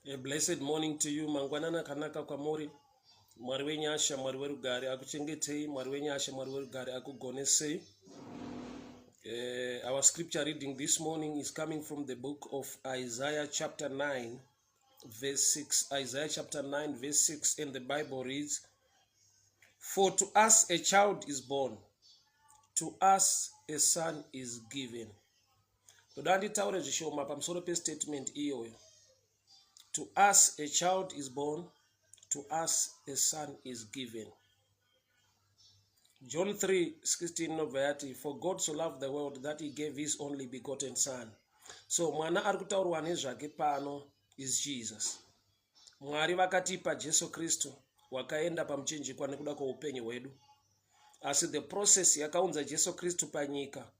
A blessed morning to you. Mangwanani akanaka kwamuri. Mwari wenyasha, Mwari werugare akuchengetei. Mwari wenyasha, Mwari werugare akugonesei. Our scripture reading this morning is coming from the book of Isaiah chapter 9 verse 6. Isaiah chapter 9 verse 6, and the Bible reads, "For to us a child is born, to us a son is given." Ndoda nditaure zvishoma pamusoro pestatement iyoyo. To us a child is born, to us a son is given. John 3:16 inobva yati, "For God so loved the world that he gave his only begotten son." So mwana ari kutaurwa nezvake pano is Jesus. Mwari vakatipa Jesu Kristu, wakaenda pamuchinjikwa nekuda kweupenyu hwedu. Asi the process yakaunza Jesu Kristu panyika,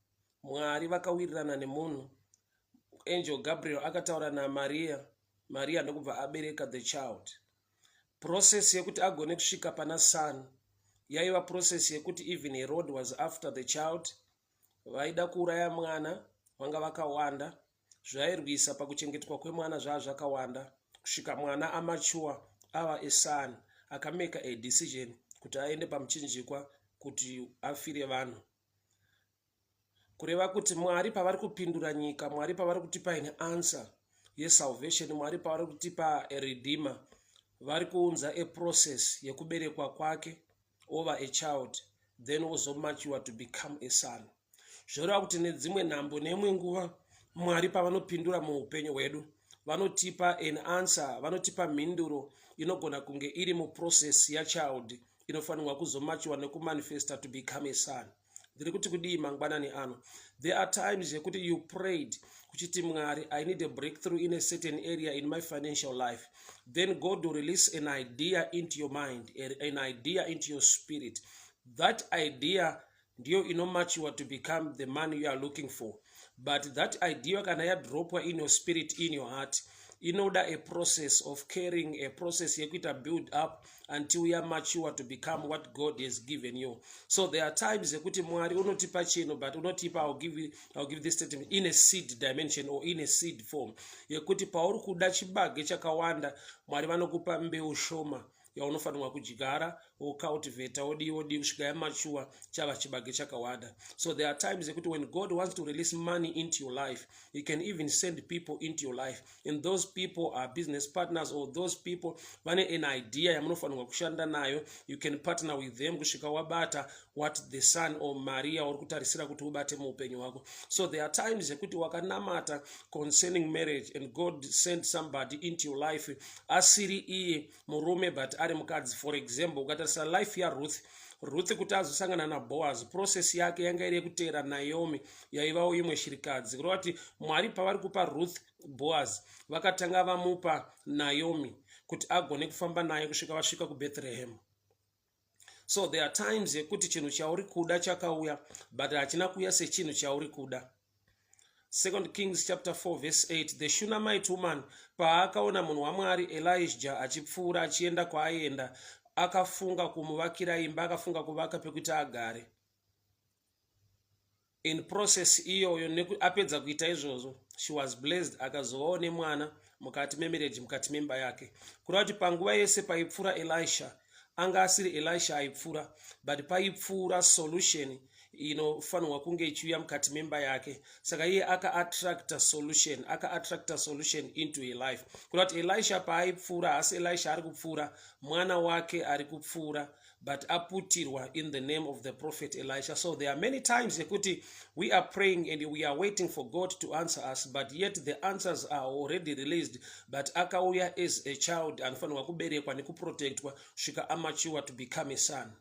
Mwari vakawirirana nemunhu. Angel Gabriel akataura naMaria, Maria ndokubva abereka the child. Process yekuti agone kusvika pana son yaiva process yekuti even Herod was after the child. Vaida kuuraya mwana vanga vakawanda. Zvairwisa pakuchengetwa kwemwana zvaa zvakawanda, kusvika mwana amature, ava a son, akamake a decision kuti aende pamuchinjikwa kuti afire vanhu. Kureva kuti Mwari pavari kupindura nyika, Mwari pavari kutipa an answer yesalvation, Mwari pavari kutipa a redeemer, vari kuunza a process yekuberekwa kwake, ova a child, then ozomature to become a son. Zvoreva kuti nedzimwe nhambo, neimwe nguva, Mwari pavanopindura muupenyu hwedu, vanotipa an answer, vanotipa mhinduro inogona kunge iri muprocess yachild, inofanirwa kuzomature nekumanifesta to become a son. Ndiri kuti kudii mangwanani ano? There are times yekuti you prayed kuchiti, "Mwari, I need a breakthrough in a certain area in my financial life." Then God will release an idea into your mind, an idea into your spirit. That idea ndiyo inomature to become the money you are looking for. But that idea, kana yadropwa in your spirit, in your heart, inoda a process of carrying, a process yekuita build up until yamature to become what God has given you. So there are times yekuti Mwari unotipa chinhu, but unotipa, I'll give this statement, in a seed dimension or in a seed form, yekuti pauri kuda chibage chakawanda, Mwari vanokupa mbeu shoma yaunofanirwa kudyara, wocultivata, wodii, wodii, kusvika yamature, chava chibage chakawanda. So there are times yekuti when God wants to release money into your life, he can even send people into your life, and those people are business partners, or those people vane an idea yamunofanirwa kushanda nayo. You can partner with them kusvika wabata what the son or Maria uri kutarisira kuti ubate muupenyu hwako. So there are times yekuti wakanamata concerning marriage, and God sent somebody into your life, asiri iye murume but ari mukadzi. For example, ukatarisa life yaRuth, Ruth kuti azosangana naBoaz, process yake yanga iri yekuteera Naomi, yaivawo imwe shirikadzi. Kureva kuti Mwari pavari kupa Ruth Boaz, vakatanga vamupa Naomi kuti agone kufamba naye kusvika vasvika kuBethlehem. So there are times yekuti chinhu chauri kuda chakauya, but hachina kuuya sechinhu chauri kuda. Second Kings chapter 4 verse 8, the Shunammite woman paakaona munhu waMwari Elijah achipfuura achienda kwaaienda, akafunga kumuvakira imba, akafunga kuvaka pekuti agare. In process iyoyo, apedza kuita izvozvo, she was blessed, akazovawo nemwana mukati memarriage, mukati memba yake. Kureva kuti panguva yese paipfuura Elisha, anga asiri Elisha aipfuura, but paipfuura solution inofanirwa kunge ichiuya mukati memba yake. Saka iye akaattracta solution, akaattracta solution into her life. Kureva kuti Elisha paaipfuura, haasi Elisha ari kupfuura, mwana wake ari kupfuura, but aputirwa in the name of the prophet Elisha. So there are many times yekuti we are praying and we are waiting for God to answer us, but yet the answers are already released, but akauya as a child anofanirwa kuberekwa nekuprotectwa kusvika amature to become a son.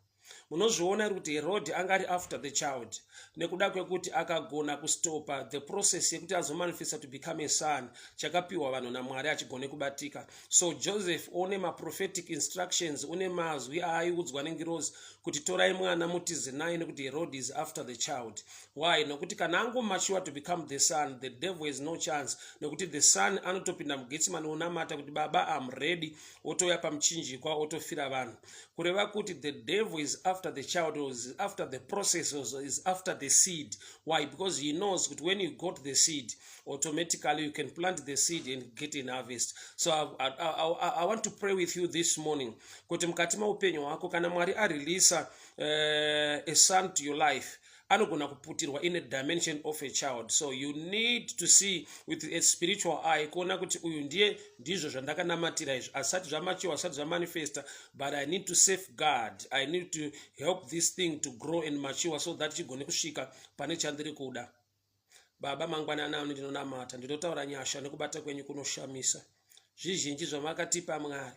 Munozviona iri kuti Herod anga ari after the child, nekuda kwekuti akagona kustopa the process yekuti azomanifesta to become a son, chakapiwa vanhu naMwari achigone kubatika. So Joseph une maprophetic instructions, une mazwi aaiudzwa nengirozi kuti, "Torai mwana mutize naye, nekuti Herod is after the child." Why? Nokuti kana angomature to become the son, the devil has no chance, nekuti the son anotopinda muGetsemane, onamata kuti, "Baba, am ready," otouya pamuchinjikwa, otofira vanhu. Kureva kuti the devil is after after the child, is after the process, is after the seed. Why? Because he knows that when you got the seed, automatically you can plant the seed and get an harvest. So I, I, I, I want to pray with you this morning kuti mukati meupenyu hwako kana Mwari areleasa a son to your life, anogona kuputirwa in a dimension of a child. So you need to see with a spiritual eye, kuona kuti uyu ndiye, ndizvo zvandakanamatira izvi, asati zvamachiwa, asati zvamanifesta, but I need to safeguard, I need to help this thing to grow and mature so that chigone kusvika pane chandiri kuda. Baba, mangwanani ano ndinonamata, ndinotaura nyasha nekubata kwenyu kunoshamisa. Zvizhinji zvamakatipa Mwari,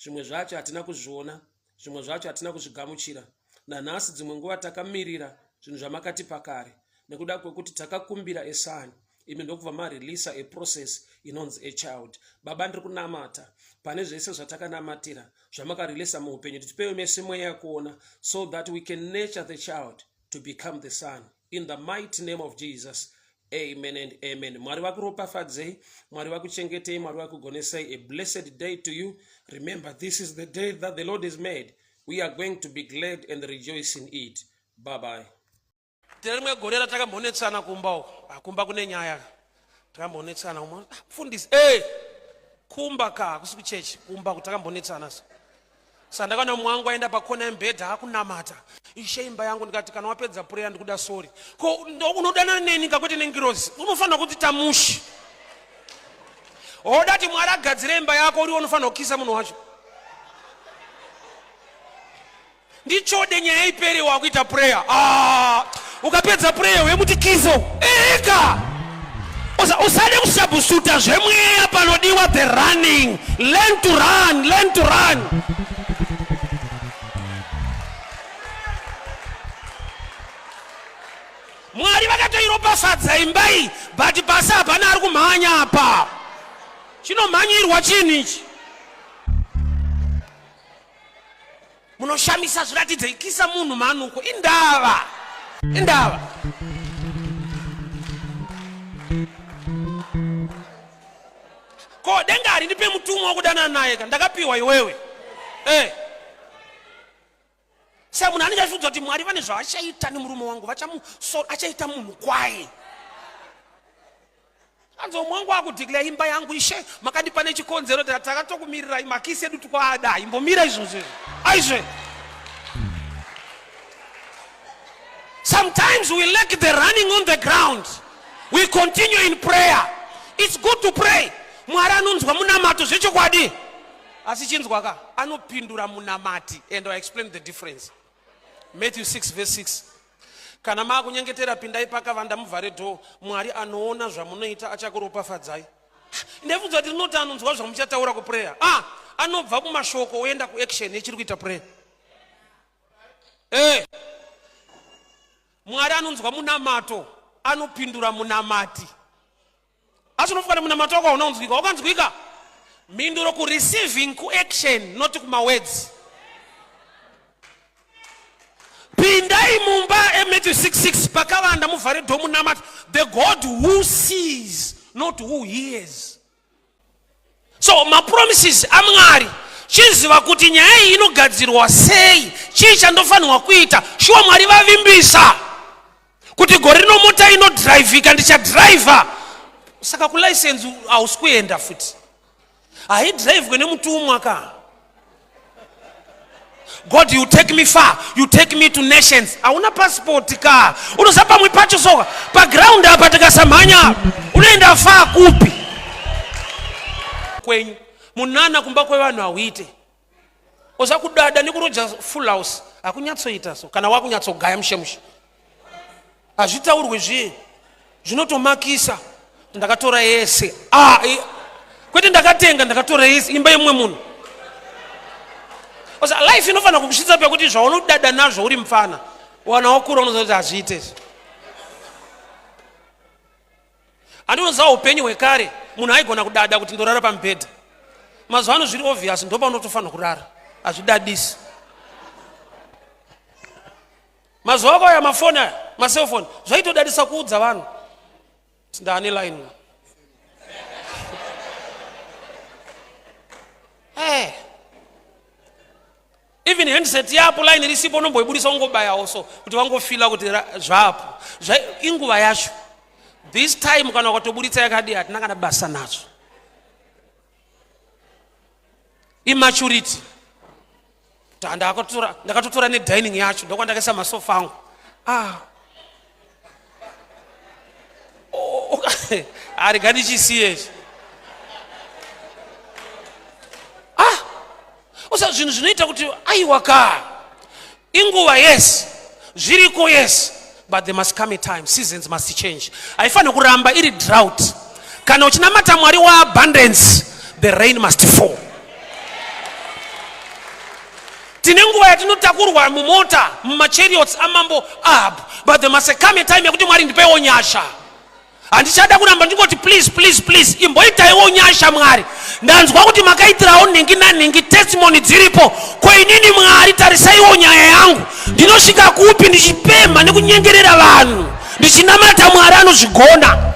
zvimwe zvacho hatina kuzviona, zvimwe zvacho hatina kuzvigamuchira nanhasi. Dzimwe nguva takamirira zvinhu zvamakatipa kare nekuda kwekuti takakumbira a son, imi ndokubva mareleasa a process inonzi a child. Baba, ndiri kunamata pane zvese zvatakanamatira zvamakareleasa muupenyu, tipewo mese mweya kuona so that we can nurture the child to become the son. In the mighty name of Jesus, amen and amen. Mwari vakuropafadzei, Mwari vakuchengetei, Mwari vakugonesei. A blessed day to you. Remember, this is the day that the Lord has made. We are going to be glad and rejoice in it. Bye bye. Tine rimwe gore ratakambonetsana kumba uko. Ah, kumba kune nyaya. Takambonetsana umwe, ah, mufundisi, eh, kumba ka hakusi kuchechi, kumba ku takambonetsana so. Saka ndakaona mumwe wangu aenda pakona yemubhedha akunamata, Ishe, imba yangu. Ndikati, kana wapedza prayer ndikuda sorry. Ko unodanana neni kakwete nengirozi, unofanira kuti tamushi oda ti Mwari agadzire imba yako, uriwo unofanira kukisa munhu wacho. Ndichode nyaya ipere, wakuita prayer. Ah, ukapedza prayer wemuti kiso ega, usade kusabhusuta zvemweya. Panodiwa the running. Learn to run, learn to run. Mwari vakatoiropafadza imba iyi, but pasi hapana ari kumhanya apa. Chinomhanyirwa chinhu ichi munoshamisa. Zviratidze, ikisa munhu manuko. Indava, indava. Ko denga harindipe mutumwa wekudanana naye ka? Ndakapiwa iwewe. Eh. Sa munhu anenge achiudza kuti Mwari vane zvavachaita nemurume wangu, vachamu so achaita munhu kwaye. Anzi umwe wangu akudeclare, imba yangu, Ishe, makandipa nechikonzero, takatokumirirai, makisi edu tikwaada. Imbomira izvozvo izvo aizve. Sometimes we lack the running on the ground. We continue in prayer. It's good to pray. Mwari anonzwa munamato zvechokwadi, asi chinzwa ka, anopindura munamati, and I explain the difference. Matthew 6 verse 6: kana maakunyengetera, pindai pakavanda, muvhare door, Mwari anoona zvamunoita achakuropafadzai. Ndaifunza kuti rinoti anonzwa zvamuchataura kuprayer. Ah, anobva kumashoko oenda kuaction yechiri kuita prayer. Eh. Mwari anonzwa munamato, anopindura munamati. Asi unofunga kuti munamato wako hauna kunzwika? Wakanzwika. Mhinduro kureceiving, kuaction, not kumawords. Pindai mumba eMatthew 66 pakavanda, muvhare door, munamata. The God who sees, not who hears. So mapromises aMwari, chiziva kuti nyaya iyi inogadzirwa sei, chii chandofanirwa kuita. Shuwa, Mwari vavimbisa kuti gore rino mota inodhiraivhika, ndichadhiraivha. Saka kulicense hausi kuenda futi, haidhiraivhwe nemutumwa ka. God, you take me far, you take me to nations. Hauna passport ka. Unoziva pamwe pacho soka paground apa tikasamhanya, unoenda far kupi? Kwenyu munana, kumba kwevanhu hauite. Oza kudada nekuroja full house hakunyatsoita so. Kana wakunyatsogaya mushe mushe, hazvitaurwe zviye, zvinotomakisa. Ndakatora yese. Ah, kwete ndakatenga, ndakatora yese imba yemumwe munhu. Oza life inofanira kukusvitsa pekuti zvaunodada nazvo uri mufana, wana wakura unoziva kuti hazviite izvi. Handinoziva upenyu hwekare, munhu aigona kudada kuti ndorara pamubhedha. Mazuva ano zviri obvious, ndopaunotofanira kurara, hazvidadisi. Mazuva ako aya mafoni aya, maselfoni, zvaitodadisa kuudza vanhu kuti ndaane line. Hey. Even handset yapo line risipo unomboibudisa ungobayawo so kuti vangofila kuti zvapo. Inguva yacho. This time kana ukatoburitsa yakadii hatina kana basa nazvo. Immaturity. Ndakatotora nedining yacho ndokwandakaisa masofa angu. Ah. Oh, arega ndichisiye ichi. Ah. Usa zvinhu zvinoita kuti aiwa ka. Inguva yes. Zviriko yes. But there must come a time seasons must change. Haifaniri kuramba iri drought. Kana uchinamata Mwari wa abundance, the rain must fall. Tine nguva yatinotakurwa mumota mumachariots amambo Ahab, but there must come a time yekuti Mwari ndipeiwo nyasha. Handichada kuramba ndingoti please please please, imboitaiwo nyasha Mwari. Ndanzwa kuti makaitirawo nhingi nanhingi, testimony dziripo. Ko inini Mwari tarisaiwo nyaya yangu. Ndinosvika kupi ndichipemha nekunyengerera vanhu, ndichinamata Mwari anozvigona.